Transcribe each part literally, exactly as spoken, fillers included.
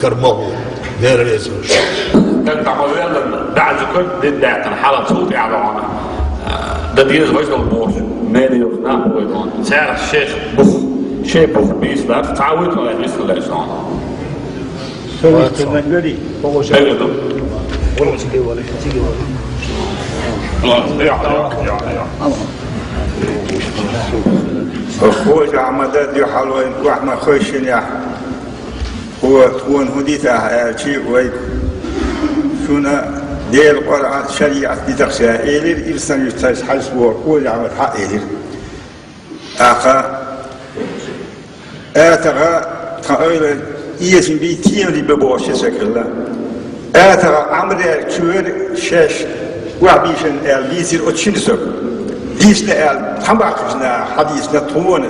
Кармагу, Дела реза вуш. Даг дӀа ма велларна, баьӀзу кар дин даьккхина хьала цул тӀаьхьа догӀана. Да деза вай дол бохуш, мел йолуш нах вай догӀана. Царах шех бух, шех бух бийса дац, цхьа вуй тхо вай хиста леш догӀана. Совет Герман гори, похоже. Эгер ду. Вон циге вали, циге вали. Ладно, я, я, я, я. Хожа Ахьмада дуьхьал вайн кохь ма хойшинехь. Хьо тхуна хӀун дита ахьа аьлчи, вай шуна Дела Къуръан шариат дитахча элира, ирсан юьстарш хьажа вора, Хьожа Ахьмад хьа элира. ТӀаккха атагӀа тхан ойла эсам бий, теман бе бохуш ши саг хилла. АтагӀа Ӏамрел чуьра шаьш охьабийшина аьлла дийцира оцу шина сага. Дийшна аьлла, хьан баккхийча наха хьадийцина тхуна,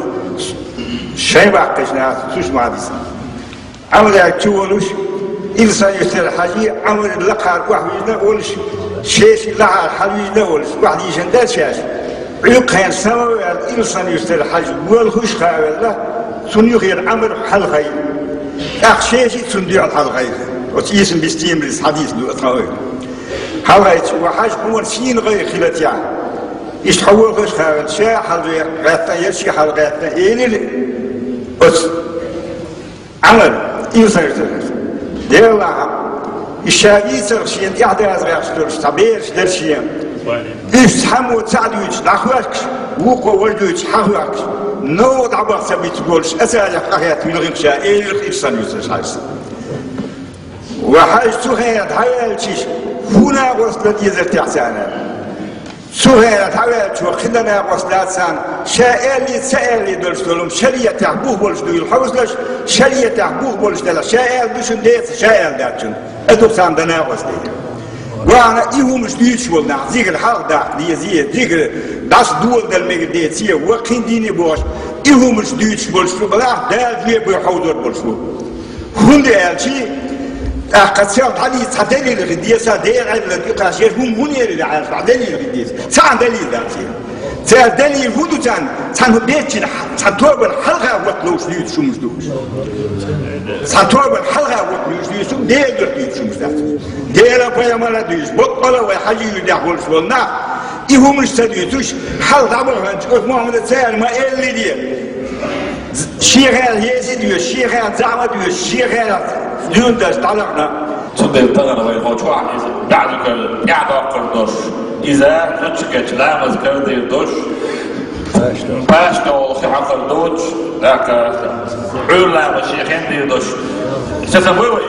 шайн баккхийча наха цуьш ма дийцина. Ӏамрел чу волуш, ирсан юьстара хьажий, Ӏамр лакхара охьавижна а волуш, шеши лахьара хьалвижна а волуш, охьадийшина дара шаьш. Ӏуьйкххенаш сама а ваьлла, ирсан юьстара хьажа, валхуш хавелла, цунна юхера Ӏамр хьалхай. ТӀаккха шеши цунна дуьхьал хьалхай. Оцу ийсан бистиймарис хьадийс ду тхан ойла. Хьалхайча, ва хьажа хьуна шийна гӀайгӀа хилатехь. Иштта хьо валхуш хавелла, ша хьалгӀаьттина, я ши хьалгӀаьттина, элира оцу Ӏамр, ирсан юьстара хьажа. Делахь, и ша вийцарх шена тӀаьхьадаза гӀерташ долуш цхьа бераш дара шен. Уьш цхьаммо цхьаъ дуьйцуш дӀахоьхкуш, вукхо вара дуьйцуш хьахоьхкуш, новкъа дӀабаха ца бицциг волуш, аса а къахетта вилхина ша, элира ирсан юьстара хьажас. Ва хьажа цу хенахь дӀаваьлча, хӀун накъост дан дезара техь царна? Цу хенахь дӀаваьллачо кхин дан накъост дац царна, ша аьллий, ца аьллий долуш долу, шариатехь бух болуш дуйла хьовсалаш, шариатехь бух болуш делахь, ша аьлла ду шуна, деца, ша аьлла дац шуна. Аса ду царна дан накъост дийла. Вахана и хӀумаш дуьйцуш волу нах, зигара хьалха даккха деза, зигара дӀаса дола дала мегар деце, ва кхин дийне бохуш, и хӀумаш дуьйцуш болуш ду, балахь Дала жоьпе хьовзор болуш бу. ХӀунда аьлча, тӀаккха царна хьалийца цхьа далил хир деза, Делан Ӏаьралан тӀе кхача, хӀума хӀун элира аьлча, цхьа далил хир деза. Цхьа далил дац. Церан далил хӀун ду царна? Цхьана беттан, цхьана тобанна хьалха ватта ловш дуьйцуш хӀумаш ду уьш. Цхьана тобанна хьалха ватта ловш дуьйцуш, Делан дуьхьа дуьйцуш хӀумаш дац. Делан пайхамаран дуьйцуш, боккъала вай хьажий юьртахь волуш волу нах, и хӀумаш ца дуьйцуш, хьалха дӀабаханчу оцу Мухьаммада цара ма эллире. Шен хенахь еза а доьшуш, шен хенахь зама а доьшуш, шен хенахь дуьйна даш дӀалахана. Цундела тахана вай хӀокху чохь иза баьӀзу кара тӀаьхьадоккхур долуш, иза зудчуьнгахь ламаз кара дийр долуш, пашта олу хи хьакхар доцуш, тӀаккха Ӏуьйра ламаз шен хен дийр долуш. Ца ца вай вай?